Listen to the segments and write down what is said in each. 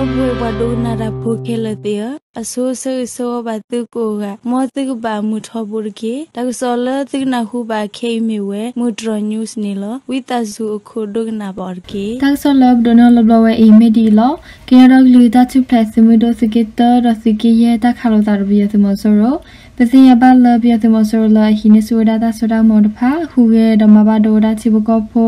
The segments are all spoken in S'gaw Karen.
ဒီပုၢ်ဝဲၢ်ပှၤဒိကနၣ်တၢ်ဖိခဲလၢာ်သ့ၣ်ဧၢ, အဆိဆၢဂ့ၤဆၢဝါဘၣ်သုကိးဂၤ, မ်သုကဘၣ်မုာ်ထီဘိတက့ၢ်. တၢ်ကစီၣ်လၢသုကနၢ်ဟူဘၣ်ခဲအံၤမ့ၢ်ဝဲ မုၢ်တြီၤ news န့ၣ်လီၤ. ဝံသးစူၤအခိၣ်ဒိကနၣ်ဘၣ်အီၤတက့ၢ်. တၢ်ကစီၣ်လၢပဒိးန့ၢ်အီၤလၢဘျီဝဲအံၤ မ့ၢ်ဒ်အံၤလီၤ. ကညီဒီကလုာ်တၢ်ထူၣ်ဖျဲးသုးမုၢ်ဒိၣ် သုးက့တၢ ဒီးသုးက့ယဲၢ် တၢ်ခးလိာ်သးဒီးပယီၤသုးမီၤစိရိၤ, ပသ့ၣ်ညါဘၣ်လၢပယီၤသုးမီၤစိရိၤလၢအဟံးန့ၢ်ဆူၣ်ဝဲဒၣ်တၢ်စိတၢ်ကမီၤတဖၣ် ဟူးဂဲၤဒီးမၤဘၣ်ဒိဝဲဒၣ်ထံဖိကီၢ်ဖိ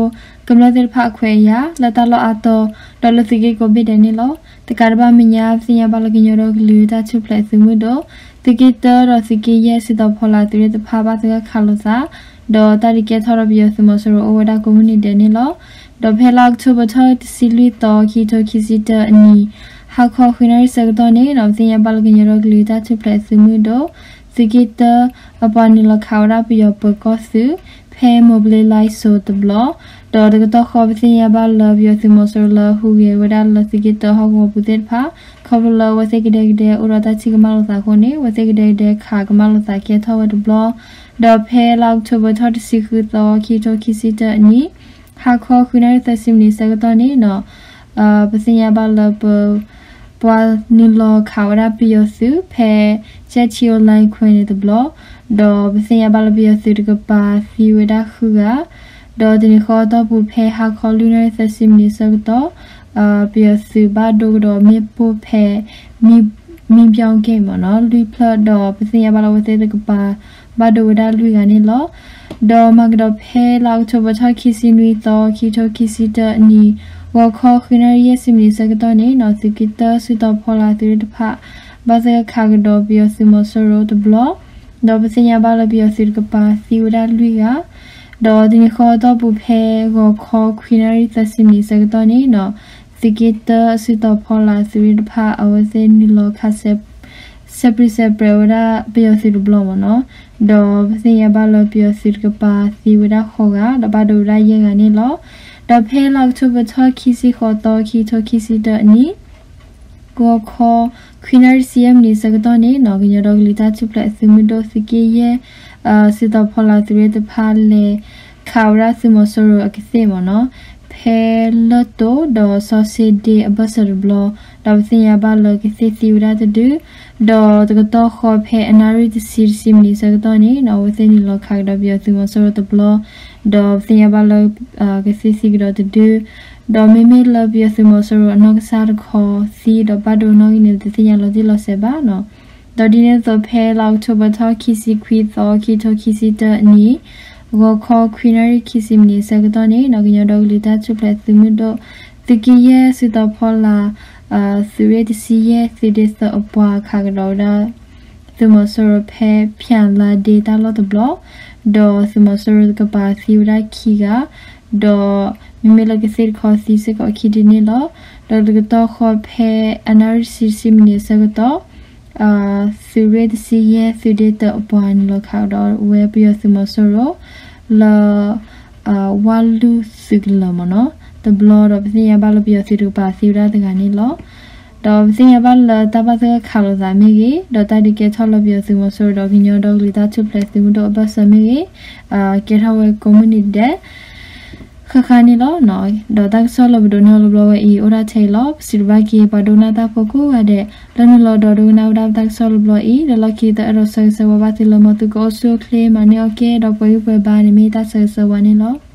ကမျၢၢ်သ့ၣ်တဖၣ်အခွဲးအယာ် လၢတၢ်လီၢ်အါတီၤ ဒီးလၢသုးက့ကိးဘ့ၣ်ဒဲးန့ၣ်လီၤ. တကးဒံးဘၣ်မဲာ်ညါ ပသ့ၣ်ညါဘၣ်လၢကညီဒီကလုာ်တၢ်ထူၣ်ဖျဲးသုးမုၢ်ဒိၣ် သုးက့တၢ ဒီးသုးက့ယဲၢ် စုတီၤဖီလာ်သုးရ့ၣ်တဖၣ် ဘၣ်သဂၢၢ်ခးလိာ်သး ဒီးတၢ်ဒုးကဲထီၣ်ဒီးပယီၤသုးမီၤစိရိၤအိၣ်ဝဲဒၣ်ကိးမုၢ်နံၤဒဲးန့ၣ်လီၤ. ဒီးဖဲလါအီးကထိဘၢၣ်ထီၣ်တဆံလွံၢ်သီ ခံကထိခံဆံတၢအနံၤ ဟါခီဃုနၣ်ရံၣ်ဆၢကတီၢ်န့ၣ် ပသ့ၣ်ညါဘၣ်လၢကညီဒီကလုာ်တၢ်ထူၣ်ဖျဲးသုးမုၢ်ဒိၣ် သုးက့တၢ အပှၤနုာ်လီၤခးဝဲဒၣ်ပယီၤပၢၤကီၢ်သုး ဖဲမိၢ်ဘျ့လါစိၤတဘျီ, ဒီးတကတီၢ်ဃီ ပသ့ၣ်ညါဘၣ်လၢပယီၤသုးမီၤစိရိၤလၢဟူးဂဲၤဝဲဒၣ်လၢ သုးက့တၢဟီၣ်ကဝီၤပူၤသ့ၣ်တဖၣ် ခီဖျိလၢအဝဲသ့ၣ်ကဒဲကဒဲအိၣ်ဒီးတၢ်ထံၣ်ကမၣ်လိာ်သးအဃိန့ၣ် အဝဲသ့ၣ်ကဒဲကဒဲခးကမၣ်လိာ်သးကဲထီၣ်ဝဲတဘျီ, ဒီးဖဲလါအီးကထိဘၢၣ်ထီၣ်တဆံဃုသီ ခံကထိခံဆံတၢအနံၤ ဟါခီဃုနၣ်ရံၣ်သၢဆံမံးနံးဆၢကတီၢ်န့ၣ် ပသ့ၣ်ညါဘၣ်လၢပ ပှၤနုာ်လီၤခးဝဲဒၣ်ပယီၤသုး ဖဲ ကၠဲၣ်ထံအိၣ် လါခွဲန့ၣ်တဘျီ, ဒီးပသ့ၣ်ညါဘၣ်လၢပယီၤသုးတကပၤသံဝဲဒၣ်ဃုဂၤ, ဒီးတနံၤဃီအတီၢ်ပူၤဖဲဟါခီလွံၢ်နၣ်ရံၣ်သၢဆံမံးနံးဆၢကတီၢ် ပယီၤသုးဘၣ်ဒိကဒီးမ့ၣ်ပိၢ်ဖဲ မံဘျီက့ၣ်မ့ၢ်နီၤ လွံၢ်ဖျၢၣ် ဒီးပသ့ၣ်ညါဘၣ်လၢအဝဲသ့ၣ်တကပၤ ဘၣ်ဒိဝဲဒၣ်လွံၢ်ဂၤန့ၣ်လီၤ. ဒီးမၤကဒီးဖဲလါအီးကထိဘၢၣ်ထီၣ်ခံဆံနွံသီ ခံကထိခံဆံတၢအနံၤ ဂီၤခီဃုနၣ်ရံၣ်ယဲၢ်ဆံမံးနံးဆၢကတီၢ်န့ၣ် သုးက့တၢ စုတီၤဖီလာ်သုးရ့ၣ်တဖၣ် ဘၣ်သဂၢၢ်ခးကဒီးပယီၤသုးမီၤစိရိၤတဘျီ, ဒီးပသ့ၣ်ညါဘၣ်လၢပယီၤသုးတကပၤသံဝဲဒၣ်လွံၢ်ဂၤ, ဒီးတနံၤဃီအတီၢ်ပူၤဖဲဂီၤခီခွံနၣ်ရံၣ်သၢဆံမံးနံးဆၢကတီၢ်န့ၣ် သုးက့တၢစုတီၤဖီလာ်သုးရ့ၣ်တဖၣ် အဝဲသ့ၣ်နုာ်လီၤခး စဲးပြံးစဲးပြဲးဝဲဒၣ်ပယီၤသုးတဘျီမ့ၢ်နီၤ, ဒီးပသ့ၣ်ညါဘၣ်လၢပယီၤသုးတကပၤသံဝဲဒၣ်ဃိးဂၤ ဒီးဘၣ်ဒိဝဲဒၣ်ယဲၢ်ဂၤန့ၣ်လီၤ. ဒီးဖဲလါအီးကထိဘၢၣ်ထီၣ်ခံဆံဃိးသီ ခံကထိခံဆံတၢအနံၤ ဂီၤခီ ခွံနၣ်ရံၣ်ဆံယဲၢ်မံးနံးဆၢကတီၢ်န့ၣ်နီၤ ကညီဒီကလုာ်တၢ်ထူၣ်ဖျဲးသုးမုၢ်ဒိၣ်သုးက့ယဲၢ် စုတီၤဖီလာ်သုးရ့ၣ်တဖၣ်လဲၤခးဝဲဒၣ်သုးမီၤစိရိၤအကသ့ၣ်မ့ၢ်နီၤ, ဖဲလၢတိၤဒီးစီဆ့ဒ့အဘၢၣ်စၢၤတဘျီ, ဒီးပသ့ၣ်ညါဘၣ်လၢကသ့ၣ်သံဝဲဒၣ်တဒု, ဒီးတကတီၢ်ဃီဖဲအနၣ်ရံၣ်တဆံတဆံမံးနံးဆၢကတီၢ်န့ၣ်နီၤ အဝဲသ့ၣ်နုာ်လီၤခးကဒီးပယီၤသုးမီၤစိရိၤတဘျီ, ဒီးပသ့ၣ်ညါဘၣ်လၢ ကသ့ၣ်သံကဒီးတဒု, ဒီးမ့မ့ၢ်လၢပယီၤသုးမီၤစိရိၤအနီၢ်ကစၢ်တခီသံဒီးဘၣ်ဒိနီၣ်ဂံၢ်န့ၣ် တသ့ၣ်ညါလီၤတံၢ်လီၤဆဲးဘၣ်နီၤ. ဒီးဒ်န့ၣ်အသိးဖဲလါအီးကထိဘၢၣ်ထီၣ်ခံဆံခွံသီ ခံကထိခံဆံတၢအနံၤ ဂီၤခီခွံနၣ်ရံၣ်ခံဆံမံးနံးဆၢကတီၢ်န့ၣ်နီၤ ကညီဒီကလုာ်တၢ်ထူၣ်ဖျဲးသုးမုၢ်ဒိၣ် သုးက့ယဲၢ်စုတီၤဖီလာ် သုးရ့ၣ်တဆံယဲၢ် သုးဒ့သၢအပှၤခးကဒီးဝဲဒၣ် သုးမီၤစိရိၤဖဲဖၠၣ်လါဒ့တၢ်လီၢ်တဘျီ, ဒီးသုးမီၤစိရိၤတကပၤသံဝဲဒၣ်ခံဂၤ, ဒီးမ့မ့ၢ်လၢကသ့ၣ်တခီသံစ့ၢ်ကီးခံဒုန့ၣ်လီၤ. ဒီးတကတီၢ်ဃီဖဲအနၣ်ရံၣ်တဆံတဆံမံးနံးဆၢကတီၢ် သုးရ့ၣ်တဆံယဲၢ် သုးဒ့တၢအပှၤနုာ်လီၤခးကဒီးဝဲပယီၤသုးမီၤစိရိၤ လၢ ဝါလူၢ်သုးကလၢၤမ့ၢ်နီၤ, တဘျီဒီးပသ့ၣ်ညါဘၣ်လၢပယီၤသုးတကပၤသံဝဲဒၣ်တဂၤန့ၣ်လီၤ. ဒီးပသ့ၣ်ညါဘၣ်လၢတၢ်ဘၣ်သဂၢၢ်ခးလိာ်သးမ့ၢ်ဂ့ၤ, ဒီးတၢ်ဒုးကဲထီၣ်လၢပယီၤသုးမီၤစိရိၤဒီးကညီဒီကလုာ်တၢ်ထူၣ်ဖျဲးသုးမုၢ်ဒိၣ်အဘၢၣ်စၢၤမ့ၢ်ဂ့ၤ, ကဲထီၣ်ဝဲကိးမုၢ်နံၤဒဲး ဃၣ်ဃၣ်န့ၣ်လီၤ. ဒီးတၢ်ကစီၣ်လၢပဒိးန့ၢ်အီၤလၢဘျီဝဲအံၤ အိၣ်ဒၣ်ထဲအံၤလီၤ. ပစံးဘျုးဘၣ်က့ၤပှၤဒိကနၣ်တၢ်ဖိကိးဂၤဒဲး လၢနုာ်လီၤဒီးဒိကနၣ်ဝဲဒၣ်ပတၢ်ကစီၣ်လၢဘျီအံၤ, ဒီးလီၢ်ခံကတၢၢ်အဲၣ်ဒိးဆၢဂ့ၤဆၢဝါဘၣ်သုလၢ မ်သုကအိၣ်ဆူၣ်အိၣ်ချ့ မၤန့ၢ်အီၣ်ကဲ ဒီးပှဲၤဂံၢ်ပှဲၤဘါန့ၣ်မ့ၢ်တၢ်ဆၢဂ့ၤဆၢဝါန့ၣ်လီၤ.